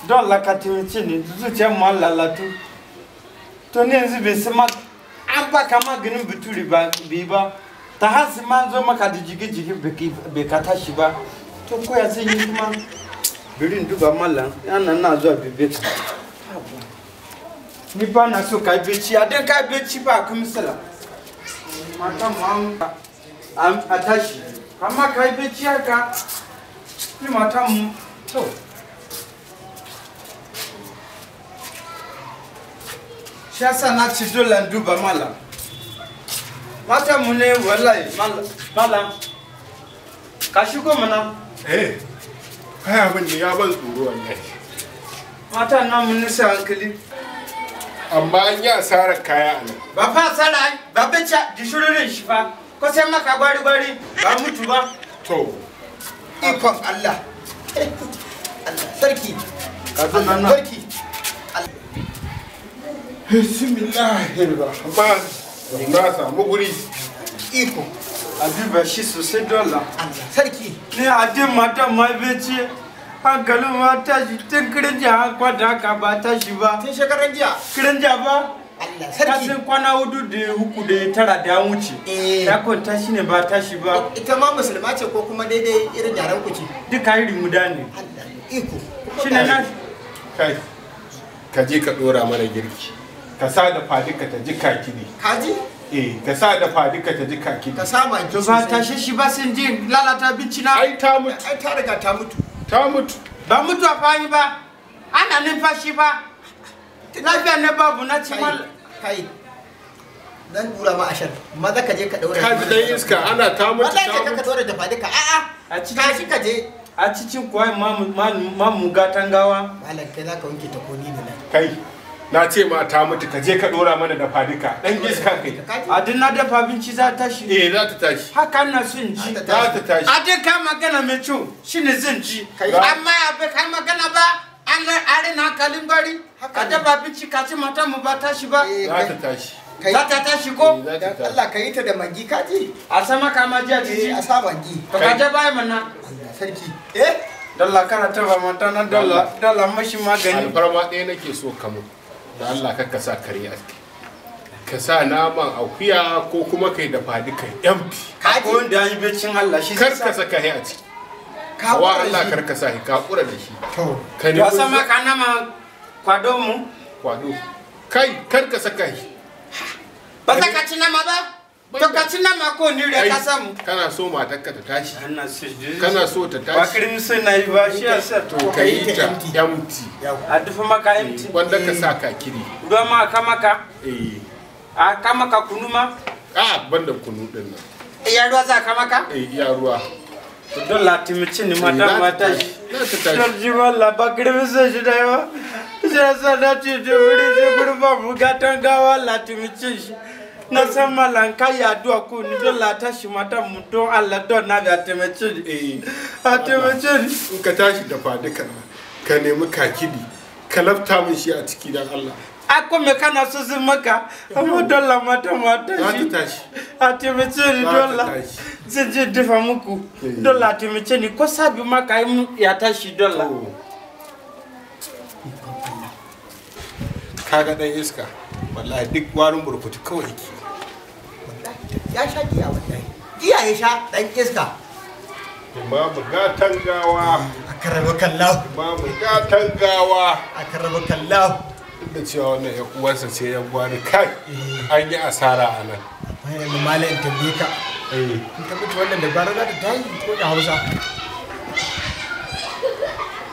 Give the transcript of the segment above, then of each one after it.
Don Allah ka taimake ni, zuciyar mu lalatu. To ni yanzu bai san ma an baka maganin bituri ba bai ba. Ta hasi ma an zo maka da jigi-jigi bai ka tashi ba. To ko ya zan yi kuma? Bari in duba mallam, yana na zuwa bibe ka. Ni ba na so ka yi bacci, a dan ka yi bacci ba akwai matsala. Matan mu an a tashi, amma ka yi bacci haka, ni matan mu to. Shi yasa na ci dole in duba mallam. Matan mu ne wallahi mallam. Ka shigo mana. Eh, kai abin ne ya ban tsoro wallahi. Matan namu ne sai hankali. Amma an yi asarar kaya a nan. Ba fa asara ba bacci gishirin shi fa. Ko sai maka gwari gwari ba mutu ba. To. Ikon Allah. Allah sarki. Ka zo nan. Sarki. Bismillahirrahman. Na samu guri. Iko. A duba shi sosai dole. Allah sarki. Ni a din matan ma bacci. Hankalin ma tashi tun kirin jiya an kwanta haka ba tashi ba. Tun shekaran jiya. Kirin jiya ba. Allah sarki. Kasan kwana 4 da 3 da 9 da an wuce. Eh. Ya kwanta shi ne ba tashi ba. Ita ma musulma ce ko kuma daidai irin yaran ku ce? Duka irin mu da ne. Allah iko. Shi ne na. Kai. Ka je ka dora mana girki. Ka sa da fadika ta ji kakidi. Kaji? Eh, ka sa da fadika ta ji kakidi. Ka sa magi To ba tashe shi ba sai je lalata abinci na. Ai ta mutu. Ai ta riga ta mutu. Ta mutu. Ba mutu a fani ba. Ana numfashi ba. Lafiya ne babu na ci mal. Kai. Dan dura ma ashar. Maza ka je ka daura. Ka ji dan iska ana ta mutu. Wallahi ka ka daura da fadika. A'a. A cikin Tashi ka je. A cikin kuwa mamu gatan gawa. Malam kai za ka wanke ta ko ni ne na. Kai. Na ce ma ta mutu ka je ka dora mana da fadika. Dan iska kai. A duk na dafa abinci za ta tashi. Eh, za ta tashi. Haka ina son ji. Za ta tashi. A duk ka magana mai kyau shine zan ji. Amma a bai kai magana ba an arena hankalin bari. Ka dafa abinci ka ci mata mu ba tashi ba. Za ta tashi. Za ta tashi ko? Za ta tashi. Allah ka yi ta da magi ka ji. A sama ka ma ji a jiki. A sa magi. To ka je baya mana. Allah sarki. Eh? Dalla kana taba mata na dalla dalla mashi magani. Alfarma ɗaya nake so ka mun. Da Allah kar ka sa kare a ciki. Ka sa naman akuya ko kuma kai da fadika empty. Ko wanda an yi baccin Allah shi Kar ka saka shi a ciki. Ka Wa hakura Allah da shi. kar ka sa shi ka hakura da shi. To. Ka To nemi sama ka nama kwado mu. Kwado. Kai kar ka saka shi. Ba za ka ci nama ba? To ka ci nama ko ni Kai, ka samu. Kana so matarka ta tashi. Ana so. Kana so ta Ba tashi. kirin sai na yi ba shi yasa To ka yi ta empty. A dufa maka empty. Wanda ka sa kakiri. Ruwa ma aka maka. Eh. A ka maka kunu ma. A banda kunu din nan. Iya ruwa za ka maka? Eh, iya ruwa. To dole a taimake ni mata Eh, ma tashi. za ta tashi. Don ji wallah ba kirin sai shi da yawa. Shi yasa na ce je wuri je gurin ba bukatan gawa la taimake shi. Na san mallan ka yi addu'a ko ni dole a tashi mata mu don Allah don na ga taimake ni. Eh. A taimake ni. In ka tashi da fadika ka nemi kakidi ka lafta min shi a ciki dan Allah. Ako me kana so zan maka amma dole mata mata Za ta shi. tashi. A taimake ni Za ta dole. tashi. Zan je dafa muku. Eh. Dole a taimake ni ko sabi ma ka yi mu ya tashi dole. Kaga dan iska wallahi duk warin burkutu kawai yake. Wallahi ya sha giya wallahi. Giya ya sha dan iska. Imamu gatan gawa. A karaba kallahu. Imamu gatan gawa. A karaba kallahu. Duk da cewa wannan ya uwarsa ce ya gwari kai an yi asara a nan. Bayan yanzu malam in tambaye ka. Eh. In ka mutu wannan da gwara za ta tashi ko da Hausa.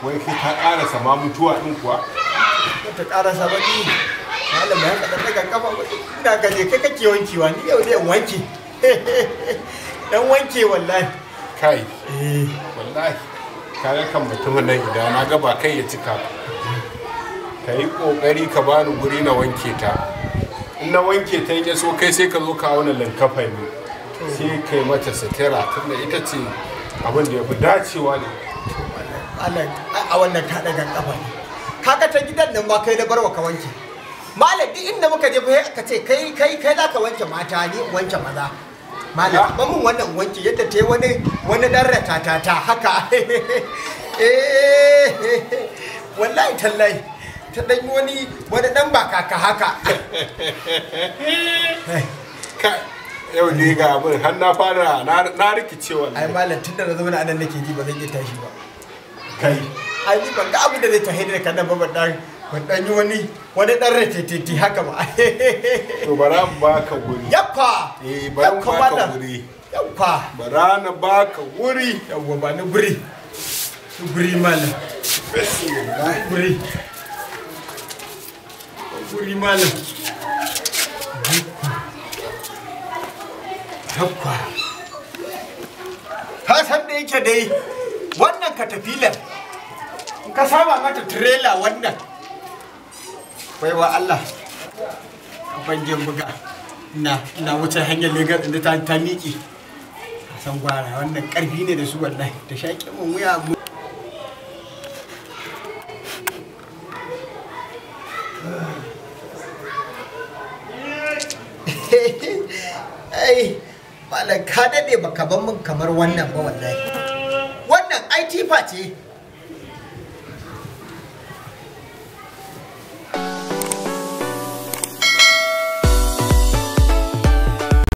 Wai kai ta ƙarasa ma mutuwa ɗin kuwa? Ta ƙarasa ba ni. Malam ya kaɗan daga kafa ba. Ina gaje kai kake wankewa ni yau zai wanke. Dan wanke wallahi. Kai. Eh. Wallahi. Kaga kan mutumin nan idan na ga ba kai ya cika ba. Ka yi ƙoƙari ka bani guri na wanke ta. In na wanke ta in ya so kai sai ka zo ka auna linkafa ne. Sai kai mata sutura tunda ita ce abin da ya fi dacewa ne. Malam, a wannan ta daga kafa ne. Kaga ta gidan nan ma kai na barwa ka wanke. Malam duk inda muka je fa sai aka ce kai kai kai za ka wanke mata ni in wanke maza. Malam ba mun wannan wanke yadda ta yi wani wani dan ratatata haka. Eh. Wallahi tallahi ta dan yi wani wani dan bakaka haka. Kai, yau dai ga abin har na fara na rikice Ai wallahi. malam, tunda na zauna anan nake ji ba zan iya tashi ba. Kai. Ai ni ban ga abin da zai tahi da kanan ba, ban dan yi wani wani dan ratetete haka ba. To bara in baka guri. Yakwa. Eh, bari in Yakwa, baka malam. guri. Yakwa. Bara na baka guri. Yawwa, ba ni guri. Ni guri malam. Bismillah. Guri. Guri malam. Yakwa. Ka san da yake dai wannan katafilar in ka saba mata tirela wannan baiwa Allah kafan jin buga ina wuce hanyar Lagos inda ta miƙe. Ka san gwara wannan ƙarfi ne da su, wallahi ta shaƙe mun wuya. Ai malam, ka daɗe baka ban min kamar wannan ba wallahi. Wannan ai tifa ce.